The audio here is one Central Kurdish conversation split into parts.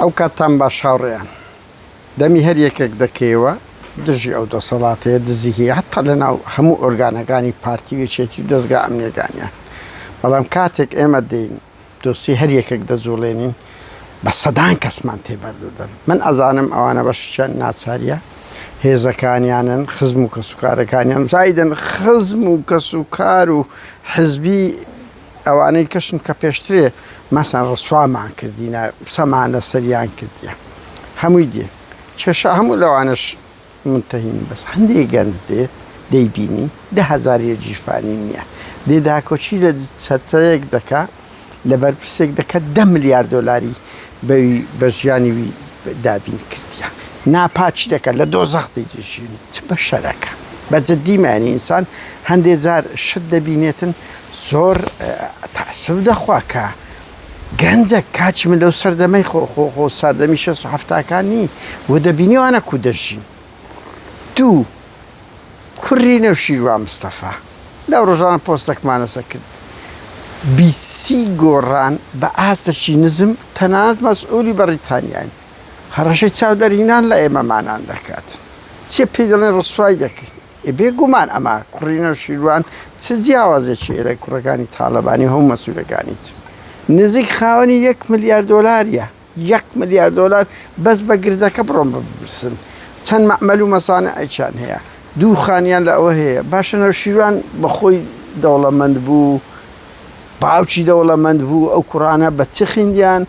ئەو کاتتان باش هاوڕێیان. دەمی هەر یەکێک دەکەیەوە دژی ئەو دەسەڵاتەیە دزی هەیە هەتا لەناو هەموو ئۆرگانەکانی پارتی و یەکێتی و دەزگا ئەمنیەکانیان بەڵام کاتێک ئێمە دێین دۆسیەی هەر یەکێک دەجوڵێنین بە سەدان کەسمان تێبەردەدەن من ئەزانم ئەوانە بەشیان ناچاریە هێزەکانیانن خزم و کەسوکارەکانیان زایدن خزم و کەسوکار و حزبی ئەوانەی کەشن کە پێشترێ مەسەن ڕسوامان کردینە قسەمان لەسەریان کردیە هەمووی دێ کێشە هەموو لەوانەش منتەهین بەس هەندێک گەنج دێ دەیبینی 10,000 یە گیرفانی نییە دێ داکۆکی لە چەتەیەک دەکا لە بەرپرسێک دەکا دە ملیار دۆلاری بەوی بە ژیانی وی دابین کردیە ناپاکی دەکات لە دۆزەخ دەیژێنی چ بەشەرەکە بە جدی مانی ئینسان هەندێ جار شت دەبینێتن زۆر تاسف دەخوا کە گەنجە کاچی من لەو سەردەمەی خۆ خۆ خۆ سەردەمی شەست و حەفتاکان نی و دەبینی ئەوانە کو دەژین دوو کوڕی نەوشیروان مستەفا لەو ڕۆژانە پۆستەکمان لەسەر کرد بیسی گۆڕان بە ئاستەکی نزم تەنانەت مەسئولی بەڕیتانیاین هەڕەشەی چاو دەرهینان لە ئێمەمانان دەکات چیە پێی دەڵێن ڕسوای دەکەین ئێ بێ گومان ئەمە کوڕی نەوشیروان چ جیاوازێکی هەیە لە کوڕەکانی تاڵەبانی و هەموو مەسئولەکانی تر نزیک خاوەنی یەک ملیار دۆلاریە یەک ملیار دۆلار بەس بە گردەکە بڕۆن بپرسن چەند مەعمەل و مەسانعێکیان هەیە دوو خانیان لە ئەوە هەیە باشە نەوشیروان بەخۆی دەوڵەمەند بوو باوکی دەوڵەمەند بوو ئەو کوڕانە بە چ خیندیان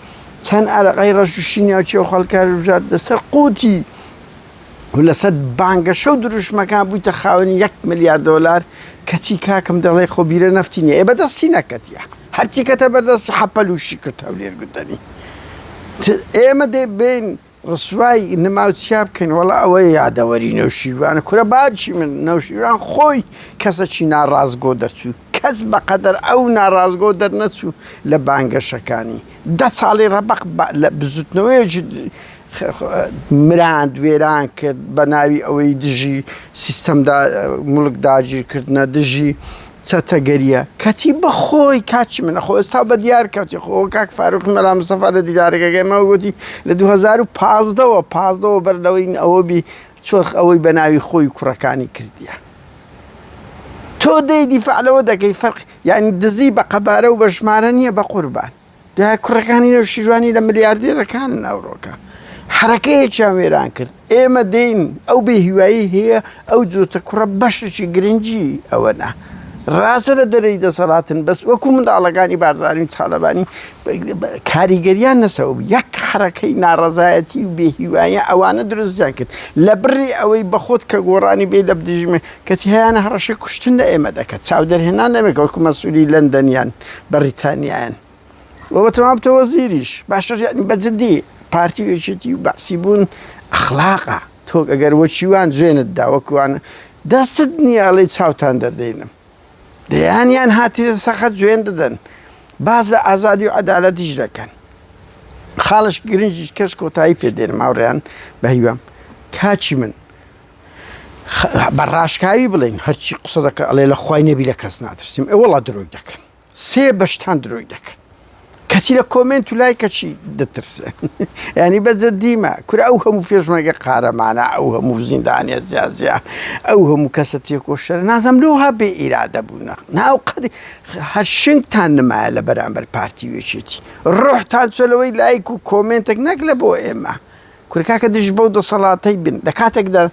چەند ئەرەقەی ڕەش و شینیان چێ و خەڵکە بژارد لەسەر قوتی و لەسەر بانگەشە و دروشمەکان بوویتە خاوەنی یەک ملیار دۆلار کەچی کاکم دەڵێ خۆ بیرە نەفتی نییە ئێ بەدەستی نەکەتیە هەرچی کەتە بەردەستی حەپەلوشی کرد هەولێر گوتەنی ئێمە دێ بین ڕسوای نما و چیا بکەین وەڵا ئەوە یادەوەری نەوشیروانە کورە باجی من نەوشیروان خۆی کەسەکی ناڕاستگۆ دەرچوو کەس بەقەدەر ئەو ناڕاستگۆ دەرنەچوو لە بانگەشەکانی دە ساڵی ڕەبەق لە بزوتنەوەیەکی مراند وێران کرد بە ناوی ئەوەی دژی سیستەمدا مڵک داگیرکردنە دژی چەتەگەریە کەچی بەخۆی کاچی منە خۆ ئێستا بە دیار کەوتی خۆ کاک فاروق مەلا مستەفا لە دیدارەکەگەی مە گوتی لە 2015ەوە پازدەوە بەر لەوەی ئەوە بی چۆخ ئەوەی بە ناوی خۆی کوڕەکانی کردیە تۆ دەی دیفاع لەوە دەکەی فەرق یعنی دزی بە قەبارە و بە ژمارە نییە بە قوربان دوای کوڕەکانی نەوشیروانی لە ملیاردێرەکانن ئەوڕۆکە حەرەکەیەکیان وێران کرد ئێمە دێین ئەو بێ هیوایی هەیە ئەو جوتە کوڕە بەشێکی گرنگی ئەوە نا ڕاستە لە دەرەی دەسەڵاتن بەس وەکو منداڵەکانی بارزانی و تاالبانی کاریگەریان نەسەوە یەک حرەکەی ناڕەزایەتی و بێهیوایە ئەوانە دروستیان کرد لە بڕی ئەوەی بەخۆت کە گۆڕانی بێ لە بدژمێ کەچی هەیانە هەڕەشەی کوشتن لە ئێمە دەکات چاودەرهێنان لەمێ وەکو مەسئولی لەندەنیان بەڕیتانیایان وە تەمام تۆ وەزیریش باشە یعنی بە جدی پارتی و یەکێتی و بەعسی بوون ئەخلاقە تۆ ئەگەر وەکیوان جوێنت دا وەکوان دەستت نییە ئەڵێی چاوتان دەردەینم دەیانیان هاتیە سەخت جوێن دەدەن باز لە ئازادی و عەدالەتیش دەکەن خاڵش گرنگیش کەس کۆتایی پێ دێنم هاوڕێیان بە هیوام کاچی من بە ڕاشکاوی بڵێن هەرچی قسە دەکە ئەڵێ لە خوای نەبی لە کەس ناترسیم ئێ وەڵا درۆی دەکەن سێ بەشتان درۆی دەکەن کەچی لە کۆمێنت و لای کەچی دەترسێ ینی بە جدیمە کورە ئەو هەموو پێشمەرگە قارەمانە ئەو هەموو زیندانیە زیازیا ئەو هەموو کەسە تێکۆشەر نازم لۆ ها بێ ئیرادە بوونە ناو قەدی هەر شنگتان نمایە لە بەرامبەر پارتی وێچێتی ڕۆحتان چۆ لەوەی لایک و کۆمێنتێک نەک لە بۆ ئێمە کورە کاکە دژ بەو دەسەڵاتەی بن لە کاتێکدا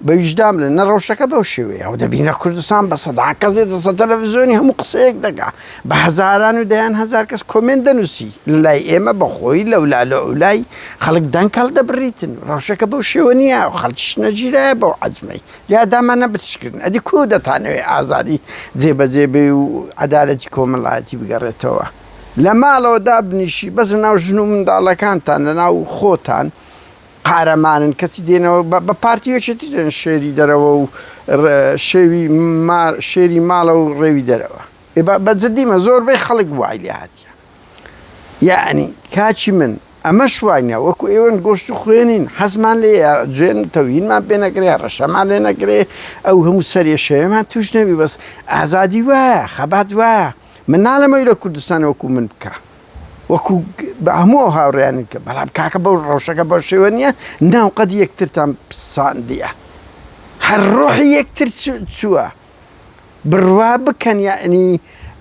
بە ویژدان بڵێن نە ڕەوشەکە بەو شێوەیە و دەبینە کوردستان بە سەدان کەس دێتە سەر تەلەڤزیۆنی هەموو قسەیەک دەکا بە هەزاران و دەیان هەزار کەس کۆمێنت دەنووسی لای ئێمە بە خۆی لەولا لە ئەولای خەڵک دەنگ هەڵدەبڕیتن ڕەوشەکە بەو شێوە نییە و خەڵکیش نەگیرایە بەو عەزمەی یا دامانە بتشکردن ئەدی کو دەتانەوێ ئازادی جێبەجێ بێ و عەدالەتی کۆمەڵایەتی بگەڕێتەوە لە ماڵەوە دابنیشی بەس لەناو ژن و منداڵەکانتان لەناو خۆتان قارەمانن کەچی دێنەوە بە پارتی یەکێتی دێن شێری دەرەوە و شێوی شێری ماڵە و ڕێوی دەرەوە بە جدیمە زۆربەی خەڵک وای لێ هاتیە یعنی کاچی من ئەمەش وای نیە وەکو ئێوەن گۆشت و خوێنین حەزمان لێ جوێن تەوهینمان پێ نەکرێ ڕەشەمان لێ نەکرێ ئەو هەموو سەرێشەیەمان توش نەبی بەس ئازادی وایە خەبات وایە من ناڵێم ئەوی لە کوردستان وەکو من بکە وەکو. بە هەموو ئەو هاوڕێیانی کە بەڵام کاکە بەو ڕەوشەکە بەو شێوە نییە ناوقەد یەکترتان پساندیە هەر ڕۆحی یەکتر چووە بڕوا بکەن یەعنی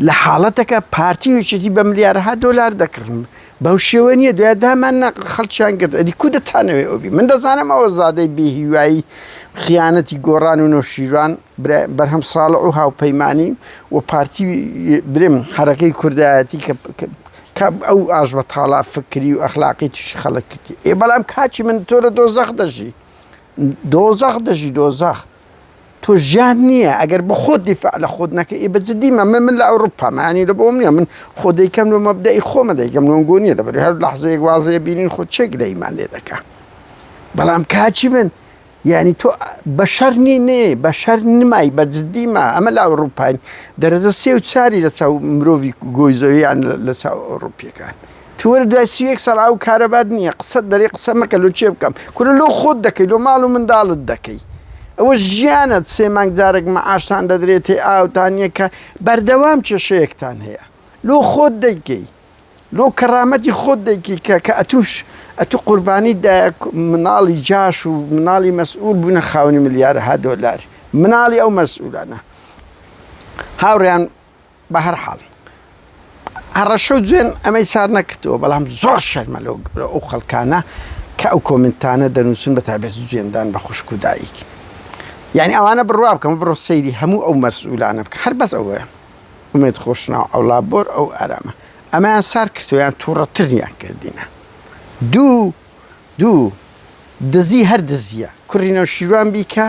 لە حاڵەتەکە پارتی و یەکێتی بە ملیارەها دۆلار دەکڕن بەو شێوە نییە دوای دامان نە خەڵکیان گرت ئەدی کو دەتانەوێ ئەو بی من دەزانم ئەوە زادەی بێهیوایی خیانەتی گۆڕان و نەوشیروان بەرهەم ساڵح و هاوپەیمانی و پارتی برێم حەرەکەی کوردایەتی کە کە ئەو ئاش بەتاڵا فکری و ئەخلاقی تووشی خەڵک کردی ئێ بەڵام کاچی من تۆ لە دۆزەخ دەژی دۆزەخ دەژی دۆزەخ تۆ ژیان نییە ئەگەر بە خۆت دیفاع لە خۆت نەکەی ئێ بە جدی مە من من لە ئەوروپا مانی لە بۆم نییە من خۆ دەیکەم لۆ مەبدەئی خۆمە دەیکەم لۆنگۆ نییە لەبەر هەر لەحزەیەک وازەیە بینین خۆ چێک لە ئیمان لێ دەکا بەڵام کاچی من یعنی تۆ بەشەر نی نێ بەشەر نمای بە جدی ما ئەمە لە ئەوروپاین دەرەجە سێ و چاری لە چاو مرۆڤی گۆی زەویان لە چاو ئەوروپیەکان تو وەرە دوای 31 ساڵ ئاو کارەبات نییە قسەت دەرێ قسە مەکە لۆ چێ بکەم کورە لۆ خۆت دەکەی لۆ ماڵ و منداڵت دەکەی ئەوە ژیانە سێ مانگ جارێک مەعاشتان دەدرێتێ ئاوتان نییە کە بەردەوام کێشەیەکتان هەیە لۆ خۆت دەیکەی لۆ کەرامەتی خۆت دەیکەی کە کە ئەتوش ئەتو قوربانی دایە مناڵی جاش و مناڵی مەسئول بوونە خاوەنی ملیارەها دۆلار مناڵی ئەو مەسئولانە هاوڕیان بە هەر حاڵ هەڕەشە و جوێن ئەمەی سار نەکردەوە بەڵام زۆر شەرمە لەو ئەو خەڵکانە کە ئەو کۆمنتانە دەنووسن بە تایبەت جوێندان بە خوشک و دایک یعنی ئەوانە بڕوا بکەم بڕۆ سەیری هەموو ئەو مەسئولانە بکە هەر بەس ئەوەیە ئومێد خۆشناو عەوڵا بۆر ئەو ئارامە ئەمەیان سار کردەوە یان تووڕەتریان کردینە دوو دوو دزی هەر دزیە کوڕی نەوشیروان بیکە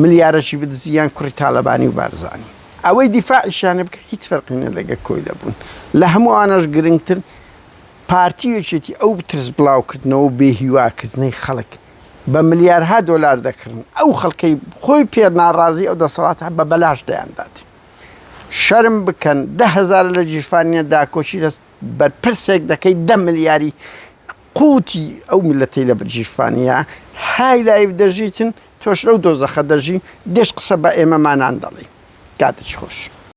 ملیارەکی بدزی یان کوڕی تالەبانی و بارزانی ئەوەی دیفاعیشیانە بکە هیچ فەرقی نیە لەگە کۆیلە بوون لە هەموو ئەوانەش گرنگتر پارتی و یەکێتی ئەو ترس بڵاوکردنەوە و بێ هیواکردنەی خەڵک بە ملیارها دۆلار دەکڕن ئەو خەڵکەی خۆی پێ ناڕازی ئەو دەسەڵاتە بە بەلاش دەیاندات شەرم بکەن 10هزار لە گیرفانیە داکۆشی لە بەرپرسێک دەکەی دە ملیاری قوتی ئەو میللەتەی لە گیرفانیە های لایف دەژیتن تۆش لەو دۆزەخە دەژی دێش قسە بە ئێمەمانان دەڵێی کاتت خۆش.